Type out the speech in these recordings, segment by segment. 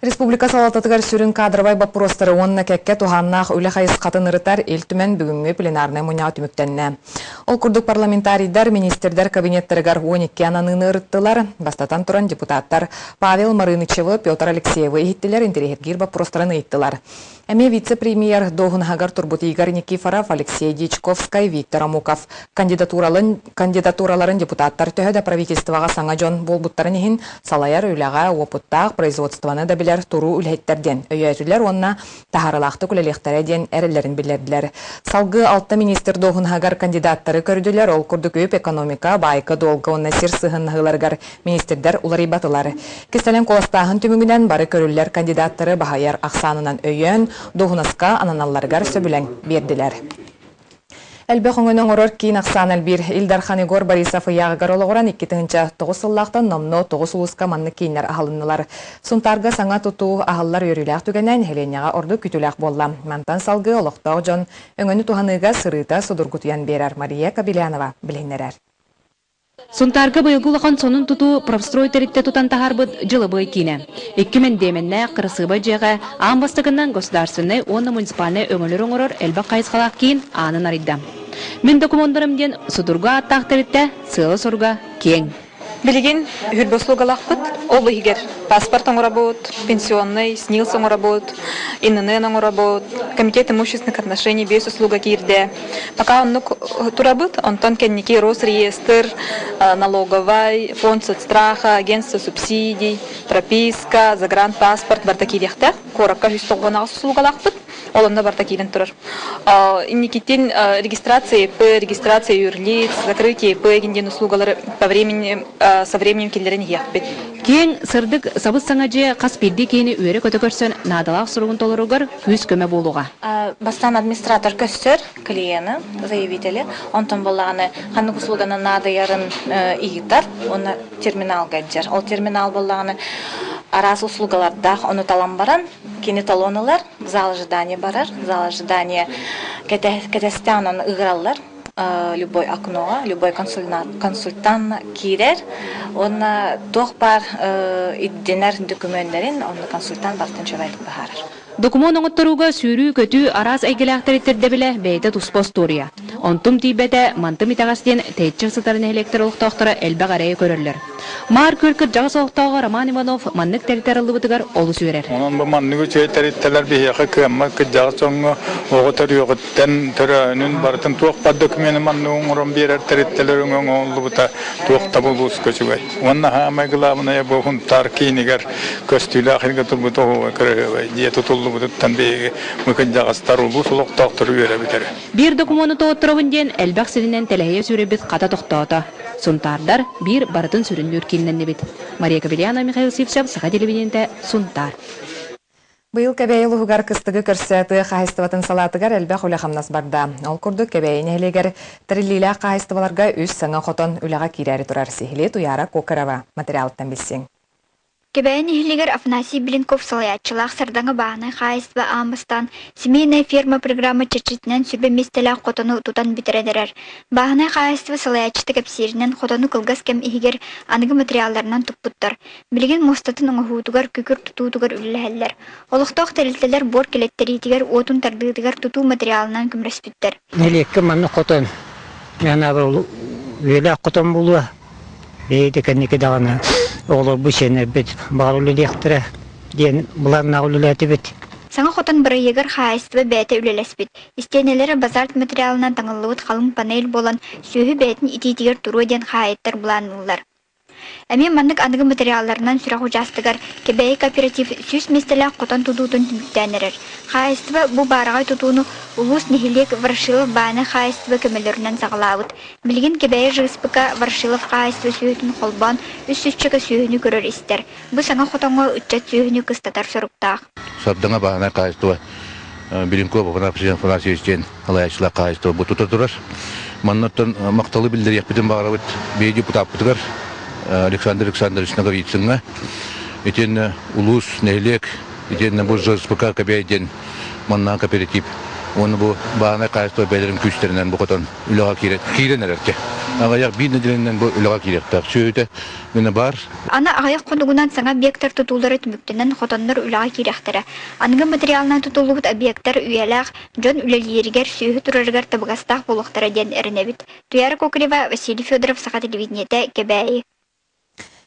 Республика салалтатыгар сүрүн кадровай боппуруостары уонна кэккэ туһааннаах үлэ хайысхатын ырытар Ил Түмэн бүгүҥҥү пленарнай мунньаҕа түмүктэннэ. Ол курдук парламентарийдар министрдэр кабинеттарыгар 12 ананыыны ырыттылар. Бастатан туран депутаттар Павел Марынычевы, Петр Алексеевы иһиттилэр, интэриэһиргиир боппуруостарын ыйыттылар. Эмиэ вице-премьер дуоһунаһыгар турбут Игорь Никифоров, Алексей Дьячковскай, Виктор Амуков кандидатураларын, кандидатураларын депутаттар төһө да правительствоҕа саҥа дьон буолбуттарын иһин салайар үлэҕэ уопуттаах производствоны да билэр туруу үлэһиттэр диэн өйөөтүлэр уонна таһаарыылаахтык үлэлиэхтэрэ диэн эрэллэрин биллэрдилэр. Салгыы алта министр дуоһунаһыгар кандидаттары көрдүлэр, ол курдук үп, экономика, баайга-дуолга уонна сир сыһыаннаһыыларыгар министрдэр уларыйбатылар. Кистэлэҥ куоластааһын түмүгүнэн бары көрүллэр кандидаттары баһыйар ахсаанынан өйөөн, дуоһунаска ананалларыгар сөбүлэҥ биэрдилэр. Элбэх өҥөнү оҥорор киин ахсаана элбиир. Ил Дархан Егор Борисов ыйааҕыгар олоҕуран 2009 сыллаахтан номнуо тоҕус улууска маннык кииннэр аһылыннылар. Сунтаарга саҥа тутуу аһыллар үөрүүлээх түгэнэ нэһилиэнньэҕэ ордук күүтүүлээх буолла. Мантан салгыы олохтоох дьон өҥөнү туһаныыга сырыыта судургутуйан биэрэр Мария Кобельянова билиһиннэрэр. Сунтаарга быйылгы улахан сонун тутуу профстрой тэрилтэ тутан таһаарбыт дьылабыай киинэ. Икки мэндиэмэннээх кырасыабай дьиэҕэ аан бастакынан государственнай уонна муниципальнай өҥөлөр оҥорор элбэх хайысхалаах киин аанын арыйда. Мин докумуоннарым диэн судургу ааттаах тэрилтэ сыала-соруга киэҥ. Билигин үһүрбэ услугалаахпыт. Ол иһигэр паспорт оҥоробут, пенсионный, СНИЛС оҥоробут, ИНН оҥоробут, комитет имущественных отношений биэс услуга киирдэ. Пока оннук турабыт, онтон кэнники Росреестр, налоговай, фонд соцстраха, агентство субсидий, прописка, загранпаспорт барыта киириэхтээх. Куоракка 198 услугалаахпыт. Ол онно барыта киирэн турар. Инникитин регистрация ИП, регистрация юрлиц, закрытие ИП диэн услугалары по времени, со временем киллэрэн иһиэхпит. Киэҥ, сырдык, сабыс-саҥа дьиэ хас биирдии киһини үөрэ-көтө көрсөн наадалаах суругун толоругар күүс-көмө буолуоҕа. Бастаан администратор көстөр клиены, заявители, онтон буоллаҕына ханнык услуганы наадыйарын ыйытар уонна терминалга илдьэр. Ол терминал буоллаҕына араас услугалардаах, ону талан баран кини талон ылар, зал ожидания барар, зал ожидания кэтэстээн онон ыгыраллар любой окноҕа, любой консультант киирэр уонна туох баар ирдэнэр дөкүмүөннэрин онно консультант барытын үчүгэйдик быһаарар. Докумуон оҥотторууга сүүрүү-көтүү араас эйгэлээхтэри ирдэбилэ бэйэтэ туспа остуоруйа. Онтум тиийбэтэ, мантым итэҕэс диэн тэйиччи сытар нэһилиэктэр олохтоохторо элбэх эрэйи көрөллөр. Маар Күөл кырдьаҕас олохтооҕо Роман Иванов маннык тэрилтэ арыллыбытыгар олус үөрэр. Онон бу маннык үчүгэй тэрилтэлэр биһиэхэ кыаммат кырдьаҕас дьоҥҥо оҕо төрүөҕүттэн төрөөһүнүн барытын туох баар докумены маннык оҥорон биэрэр тэрилтэлэр өҥө оҥоһуллубута туох да улууска үчүгэй. Уонна саамай главное бу Сунтаар киинигэр көстүүлээх иһгэ турбут оһуобай кыраһыабай дьиэ тутуллубутуттан биһиги бу кырдьаҕастар улуус олохтоохтору үөрэбит эрэ. Биир докумуону тоҕотторобун диэн элбэх сиринэн тэлэһийэ сүүрэрбит хата тохтоото. Сунтаардар биир барытын сүрүннүүр кииннэннибит. Мария Кобельяна, Михаил Сивцев, Саха телевидениетэ, Сунтаар. Быйыл Кэбээйи улууһугар кыстыгы көрсө тыа хаһаайыстыбатын салаатыгар элбэх үлэ-хамнас барда. Ол курдук Кэбээйи нэһилиэгэр тэриллиилээх хаһаайыстыбаларга үс саҥа хотон үлэҕэ киирээри турар. Сиһилии Туйаара Кокорова материалыттан билсиҥ. Кэбээйи нэһилиэгэр Афанасий Блинков салайааччылаах Сардаҥа бааһынай хаһаайыстыба аан бастаан «Семейная ферма» программа чэрчитинэн сүбэ миэстэлээх хотону тутан бүтэрэн эрэр. Бааһынай хаһаайыстыба салайааччыта кэпсииринэн, хотону кылгас кэм иһигэр аныгы материалларынан туппуттар. Билигин муостатын оҥоһуутугар, күкүр тутуутугар үлэлэһэллэр. Олохтоох тэрилтэлэр буор килэттэриитигэр, уотун тардыытыгар тутуу материалынан көмөлөспүттэр. Нэһилиэккэ маннык хотон, үйэлээх хотон буолуо. Бэйэтэ кэнники даҕаны оҕолорбут, сиэннэрбит баҕар үлэлиэхтэрэ диэн былааннаах үлэлээтибит. Саҥа хотон бырайыагар хаһаайыстыба бэйэтэ үлэлэспит. Истиэнэлэрэ базальт материалынан таҥыллыбыт халыҥ панель буолан, сүөһү бэйэтин итиитигэр туруо диэн хаһаайыттар былаанныыллар. Эмиэ маннык аныгы материалларынан сүрэх учаастагар Кэбээйи кооператив 100 миэстэлээх хотон тутуутун түмүктээн эрэр. Хаһаайыстыба бу баараҕай тутууну улуус, нэһилиэк Ворошилов бааны хаһаайыстыба көмөлөрүнэн саҕалаабыт. Билигин Кэбээйи ЖСПК Ворошилов хаһаайыстыба сүөһүтүн холбоон үс сүүсчэкэ сүөһүнү көрөр-истэр. Бу саҥа хотоҥҥо ыччат сүөһүнү кыстатар соруктаах. Сардаҥа бааһынай хаһаайыстыба Беленков Афанасий Афанасьевич диэн салайааччылаах хаһаайыстыба бу тута турар. Маннаттан махталы биллэриэхпитин баҕарабыт биһиги депутаппытыгар Александр Александрович Ноговицыҥҥа итиэннэ улуус, нэһилиэк итиэннэ бу ЖСПК Кэбээйи диэн маннаан кооператив уонна бу бааһынай хаһаайыстыба бэйэлэрин күүстэринэн бу хотон үлэҕэ киирэн, киирэн эрэр. Аҕыйах биир нэдиэлэнэн бу үлэҕэ киириэхтээх. Сүөһүтэ гына баар. Аны аҕыйах хонугунан саҥа объектар тутуулара түмүктэнэн хотоннор үлэҕэ киириэхтэрэ. Аныгы материалынан тутуллубут объектар үйэлээх, дьон үлэлииригэр, сүөһү турарыгар табыгастаах буолуохтара диэн эрэнэбит. Туяра Кокорева, Василий Федоров, Саха телевидениетэ, Кэбээйи.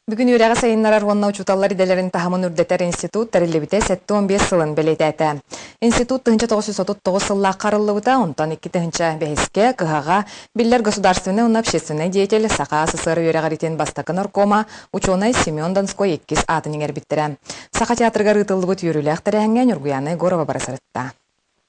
Бүгүн үөрэҕи сайыннарар уонна учууталлар идэлэрин таһымын үрдэтэр институт тэриллибитэ 75 сылын бэлиэтээтэ. Институт 1939 сыллаахха арыллыбыта, онтон 2005-кэ кыһаҕа биллэр государственнай уонна общественнай деятель, Саха СССР үөрэҕириитин бастакы наркома, учуонай Семен Донской иккис аатын иҥэрбиттэрэ. Саха театрыгар ыытыллыбыт үөрүүлээх тэрээһиҥҥэ Ньургуйаана Егорова бара сырытта.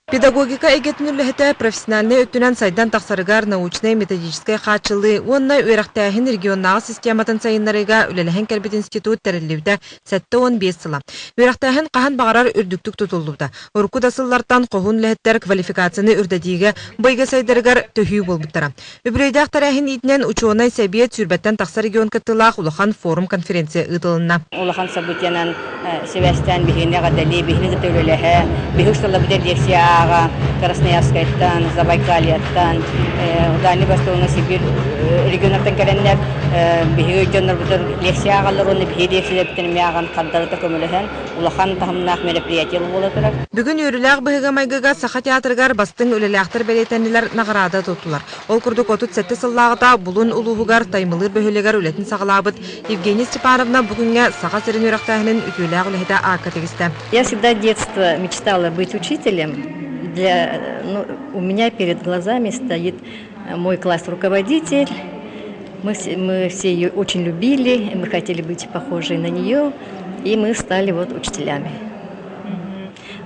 Педагогика эйгэтин үлэһитэ профессиональнай өттүнэн сайдан тахсарыгар научнай-методическай хааччыллыы уонна үөрэхтээһин регионнааҕы систематын сайыннарыыга үлэлэһэн кэлбит институт тэриллибитэ 75 сыла. Үөрэхтээһин хаһан баҕарар үрдүктүк тутуллубута. Урукку да сыллартан хоһуун үлэһиттэр квалификацияны үрдэтиигэ бу эйгэ сайдарыгар төһүү буолбуттара. Үбүлүөйдээх тэрээһин иитинэн учуонай сэбиэт сүүрбэттэн тахса регион кыттыылаах улахан форум-конференция ыытылынна. Улахан событиенан сибээстээн биһигини эҕэрдэлии, биһигини кытта үлэлэһэ, биһиги усталарбытыгар лекция ааҕа Красноярскайтан, Забайкальяттан, Дальний Востокка, Сибирь регионнартан кэлэннэр биһиги дьоннорбутугар лекция ааҕаллар уонна биһиги лекцияларбытын эмиэ ааҕан хардарыта көмөлөһөн улахан таһымнаах мероприятие буола турар. Бүгүн үөрүүлээх быһыыга-майгыга Саха театрыгар бастыҥ үлэлээхтэр бэлиэтэннилэр, наҕараада туттулар. Ол курдук 37 сыллааҕыта Булун улууһугар Таймылыыр бөһүөлэгэр үлэтин саҕалаабыт Евгения Степановна бу күҥҥэ Саха сирин үөрэхтээһинин үтүөлээх үлэһитэ аакка тигистэ. Я всегда детства мечтала быть учителем. Для, ну, у меня перед глазами стоит мой класс-руководитель. Мы, мы все ее очень любили, мы хотели быть похожи на нее, и мы стали вот учителями.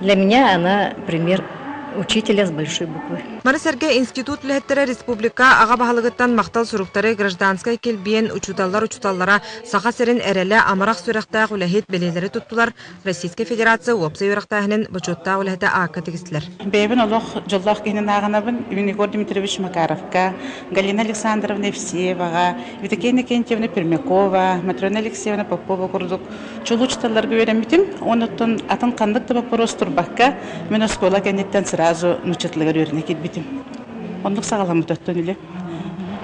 Для меня она пример учителя с большой буквы. Маны сэргэ институт үлэһиттэрэ республика аҕа баһылыгыттан махтал суруктары гражданскай килбиэн учууталлар учууталлара Саха сирин эрэлэ амарах сүрэхтээх үлэһит бэлиэлэри туттулар, Российскай Федерация уопсай үөрэхтээһинин бочуоттаах үлэһитэ аакка тигистилэр. Бэйэбин олох дьоллоох киһинэн ааҕынабын. Егор Дмитриевич Макаровка, Галина Александровна Евсееваҕа, Евдокия Иннокентьевна Пермякова, Матрена Алексеевна Попова курдук чулуу учууталларга үөрэммитим. Онуттан атын ханнык да боппуруос турбакка, мин оскуола кэнниттэн сразу нуучча тылыгар үөрэнэ киирбитим. Оннук саҕаламмыт оттон үлэ.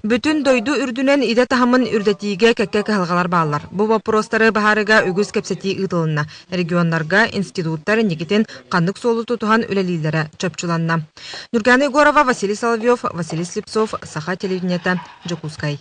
Бүтүн дойду үрдүнэн идэ таһымын үрдэтиигэ кэккэ кыһалҕалар бааллар. Бу боппуруостары быһаарыыга үгүс кэпсэтии ыытылынна. Регионнарга институттар инникитин ханнык суолу тутуһан үлэлииллэрэ чопчуланна. Нюргана Егорова, Василий Соловьев, Василий Слепцов, Саха телевидениета, Дьокуускай.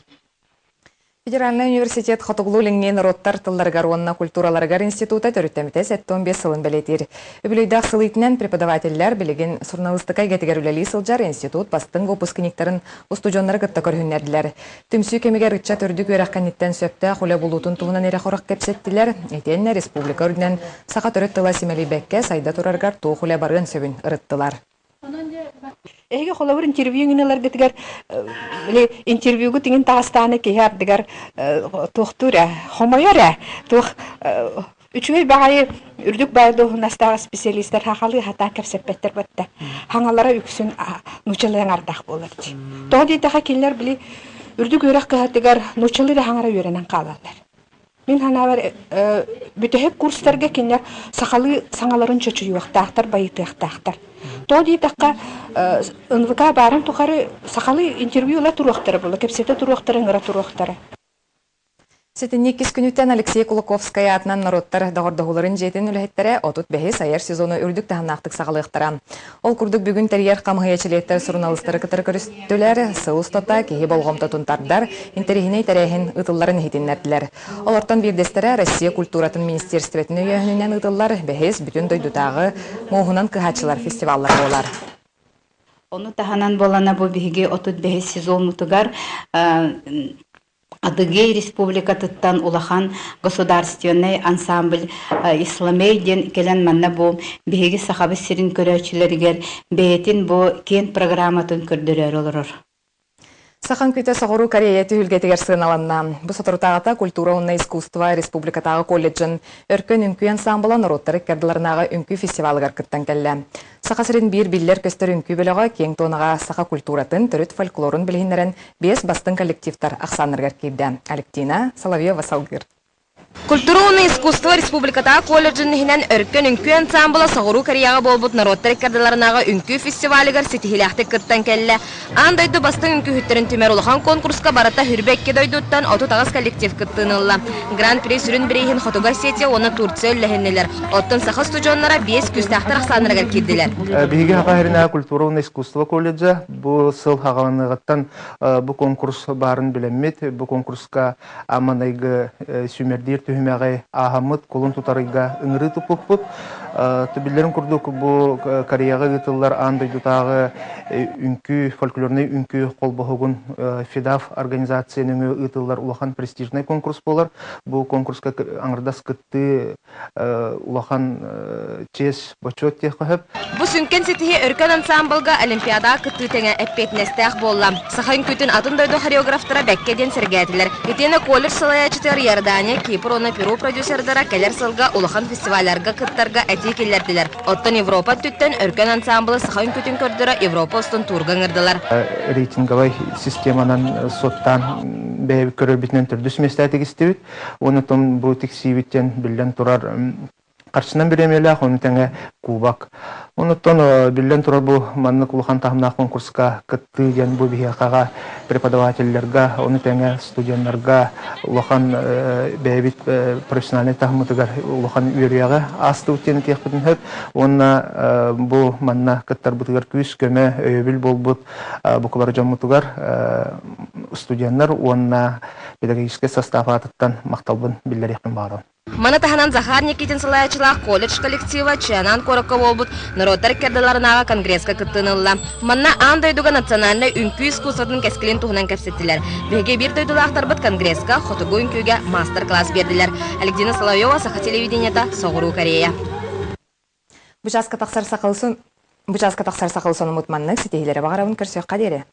Федеральнай университет Хотугулуу-Илиҥҥи норуоттар тылларыгар уонна культураларыгар института төрүттэммитэ 75 сылын бэлиэтиир. Үбүлүөйдээх сыл иитинэн преподавателлэр билигин суруналыыстыка эйгэтигэр үлэлии сылдьар институт бастыҥ выпускниктарын устудьуоннары кытта көрүһүннэрдилэр. Түмсүү кэмигэр ыччат үрдүк үөрэх кэнниттэн сөптөөх үлэ булуутун туһунан эрэ-хорох кэпсэттилэр. Итиэннэ республика үрдүнэн саха төрүт тыла симэлийбэккэ сайда турарыгар туох үлэ барыан сөбүн ырыттылар. Эһиги холобур интервью ыларгытыгар били интервьюгу тиҥин таҕыстааны киһи ардыгар туохтуур ээ хомойор ээ туох үчүгэй баҕайы үрдүк баай дуоһунастаах специалистар хахалыы хатаан кэпсэппэттэр батта хаҥалара үксүн нуучалыы аҥардаах буолар дии тоҕо диэтэхэ кинилэр били үрдүк үөрэх кыһатыгар нуучалыы да хаҥара үөрэнэн хаалаллар. Мин санаабар, бүтэһик курстарга кинилэр сахалыы саҥаларын чочуйуохтаахтар, байытыахтаахтар. Тоҕо диэтэххэ, НВК баарын тухары сахалыы интервью ыла туруохтара буолла, кэпсэтэ туруохтара, ыҥыра туруохтара. Сэтинньи иккис күнүттэн Алексей Кулаковскай аатынан норуоттар доҕордоһууларын дьиэтин үлэһиттэрэ 35-ис айар сезону үрдүк таһымнаахтык саҕалыахтара. Ол курдук бүгүн тэрийэр хамыһыйа чилиэттэр суруналыыстары кытары көрүстүлэр, сыл устата киһи болҕомтотун тардар, интэриэһинэй тэрээһин ыытылларын иһитиннэрдилэр. Олортон биирдэстэрэ Россия культуратын министиэристибэтин өйөөһүнүнэн ыытыллар бэһис бүтүн дойдутааҕы муоһунан кыһааччылар фестиваллара буолар. Ону таһынан буолана бу биһиги 35 сезоммутугар Адыгей республикатыттан улахан государственнай ансамбль Исламей диэн кэлэн манна бу биһиги Сахабыт сирин көрөөччүлэригэр бэйэтин бу киэн программатын көрдөрөөрү олорор. Сахан күтэ Соҕуруу Корея түһүлгэтигэр сыаналанна. Бу соторутааҕыта культура уонна искусство республикатааҕы колледжын Өркөн үҥкүү ансаамбыла норуоттар ыккардыларынааҕы үҥкүү фестивалыгар кыттан кэллэ. Саха сирин биир биллэр-көстөр үҥкүү бөлөҕө киэҥ туонаҕа саха культуратын, төрүт фольклорун билиһиннэрэн биэс бастыҥ коллективтар ахсааннарыгар киирдэ. Алевтина Соловьева салгыыр. Культура уонна искусство республикатааҕы колледжын иһинэн Өркөн үҥкүү ансаамбыла Соҕуруу Кореяҕа буолбут норуоттар иккардыларынааҕы үҥкүү фестивалыгар ситиһиилээхтик кыттан кэллэ. Аан дойду бастыҥ үҥкүүһүттэрин түмэр улахан конкурска барыта 22 дойдуттан 38 коллектив кыттыыны ылла. Гран-при сүрүн бирииһин Хотугу Осетия уонна Турция үллэһиннилэр. Оттон саха устудьуоннара биэс күүстээхтэр ахсааннарыгар киирдилэр. Биһиги Саха сиринээҕи культура уонна искусство колледжа бу сыл хаҕаланыаҕыттан бу конкурс баарын билэммит, бу конкурска Аманайгы сүүмэрдиир түһүмэҕи ааһаммыт кулун тутарыйга ыҥырыы туппуппут. Биллэрин курдук бу Кореяҕа ыытыллар аан дойдутааҕы үҥкүү, фольклорнай үҥкүү холбоһугун ФИДАФ организация нөҥүө ыытыллар улахан престижнай конкурс буолар. Бу конкурска аҥардас кыттыы улахан чиэс, бочуот диэххэ сөп. Бу сүҥкэн ситиһии Өркөн ансаамбылга Олимпиадаҕа кыттыы тэҥэ эппиэтинэстээх буолла. Саха үҥкүүтүн атын дойду хореографтара бэккэ диэн сэргээтилэр. Итиэннэ колледж салайааччытыгар Иордания, Кипр уонна Перу продюсердара кэлэр сылга улахан фестивалларга кыттарга этии киллэрдилэр. Оттон Европа өттүттэн Өркөн ансаамбылы саха үҥкүүтүн көрдөрө Европа устун туурга ыҥырдылар. Рейтинговай системанан суоттаан бэйэбит көрөрбүтүнэн төрдүс миэстэ тигистибит. Онтон бу тиксиибиттэн биллэн турар харчынан бириэмийэлээх, ону тэҥэ кубок. Онуттан биллэн турар бу маннык улахан таһымнаах конкурска кыттыы диэн бу биһиэхэҕэ преподавателлэргэ, ону тэҥэ студеннарга улахан бэйэбит профессиональнай таһыммытыгар улахан үөрүйэҕи аастыбыт диэн этиэхпитин сөп. Уонна бу манна кыттарбытыгар күүс-көмө, өйөбүл буолбут букулар дьоммутугар студеннар уонна педагогическай состав аатыттан махталбын биллэриэхпин баҕарабын. Маны таһынан Захар Никитин салайааччылаах колледж коллектива Чыанаан куоракка буолбут норуоттар иккардыларынааҕы конгресска кыттыыны ылла. Манна аан дойдуга национальнай үҥкүү искусствотын кэскилин туһунан кэпсэттилэр. Биһиги биир дойдулаахтарбыт конгресска хотугу үҥкүүгэ маастар-класс биэрдилэр. Александра Соловьева, Саха телевидениета, Соҕуруу Корея. Бу чааска тахсар сахалсын Бу чааска тахсар сахал сонумут маннык ситиһиилэри баҕарабын көрсүөххэ диэри.